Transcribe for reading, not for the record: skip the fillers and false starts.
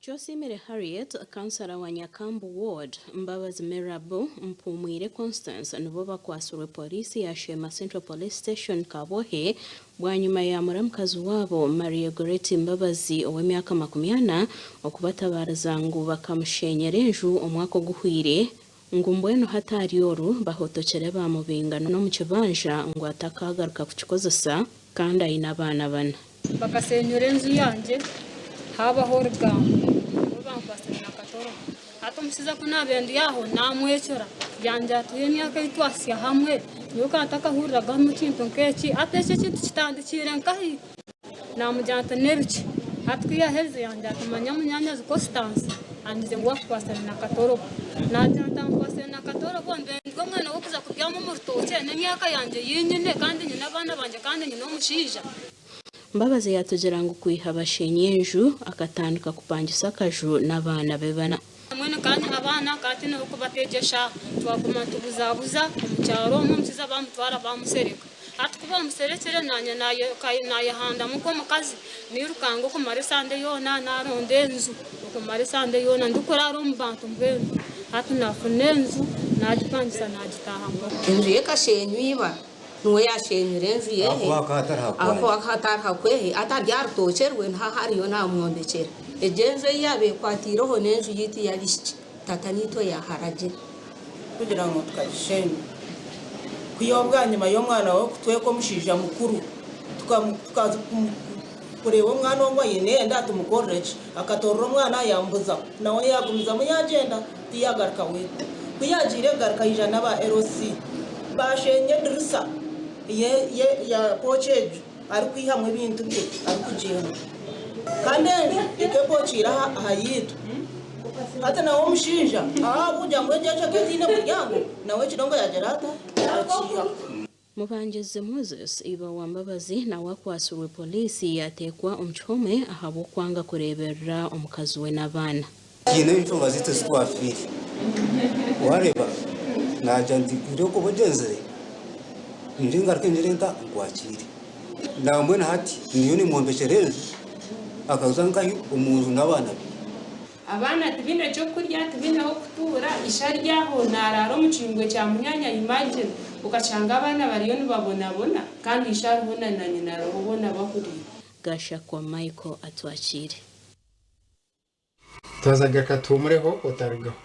Kyosiimire Harriet, Kansara wa Nyakambu Ward, Mbabazi Merabu, Mpumwire Constance nibo bakwatsirwe Pooriisi ya Sheema Central Police Station, Kabwohe bwanyima ya muramukazi waabo Maria Goretti Mbabazi ow'emyaka 40 okubatabaariza ngu bakamushenyera enju omwaka oguhweire ngu mbwenu hati ari oru bahotokire baamubinga n'omu kibanja ngu atakaagaruka kukikozesa kandi aine abaana bana. Bakasenyura enju yangye haabaho orugambo nabo bankwasire na katorobo. Hati omushaija ku naabaire ndi aho naamwecura yangira ati iwe emyaka ei twahitsya hamwe nyowe nkaba ntakahuriraga kintu nk'eki hati eki ekintu kitandikiire nkahi? Naamugira nti n'ebiki? Hati ku yaaherize yangira ati manya munyaanyazi Constance angize ngu akukwatsire na katorobo. Naagira nti ankwatsire na katorobo mbe ndi omwana w'okuza kubyama omu rutookye n'emyaka yangye ei nyine kandi nyine abaana bangye kandi nyine omushaija. Mbabazi yaatugira ngu kwiha bashenye enju akatandika kupangisa akaju n'abaana be bana. Mbwenu kandi abaana nkaba ntaine h'okubategyesa, twaguma nitubuzabuza omu kyaro omwo omushaija baamutwara baamusereka. Hati ku baamuserekire naanye naayehandamu nk'omukazi nairukanga okumara esande yoona naaronda enju okumara esande yoona ndikuraara omu bantu mbwenu. Hati naafuna enju naagipangisa naagitaahamu. Enju ye ekashenywa iba. Niwe yaashenyire enju ye ahakuba akaba atari hakwehe, atari aha rutookye rwe, niho ahu ariyo naamwombekyera. Egyo enju ei yaaba ekwataireho n'enju yaitu y'abaishiki, tata naitwe yaaharagire. Kugira ngu tukagishenya. Kwiha obwanyima y'omwana we kutweka omushaija mukuru, tukaza kureeba omwana ogwo aine enda tumukorere ki? Akatorora omwana yaamubuzaho, nawe yaagumizamu yaagyenda tiyaagaruka we. Ku yaagiire kugaruka yaija n'aba LC baasheenya edirisa ya pooki egyo arikwihamu ebintu bye arikugyenda. Kandi enju ek'epookiire aha yaitu. Hati nawe omushaija ahabw'okugira ngu egyo enju ekaba etaine muryango, nawe ekidongo yaagira ata? Yaakiihaho. Mubangizi Moses, iba wa Mbabazi nawe akwatsirwe Poliisi yateekwa omu kihome ahabw'okwanga kureeberera omukazi we n'abaana. Tihaine enshonga zaitu ezi twafiire. Waareeba naagira nti ori okuba ogyenzire, nyije ngaruke ngire nta nkwakiire. Nambwenu hati ndiyo nimwombekyera enju akaza nkahi omu nju n'abaana be. Abaana tibaine ky'okurya, tibaine h'okutuura, ishe ari aho naaraara omu kiyungu kya munyaanya imagine okashanga abaana bariyo nibabonabona kandi ishe ariho na na nyina ariho boona bahuriire. Gashakwa Michael Atwakiire. Twazaga katuhumureho otarugaho.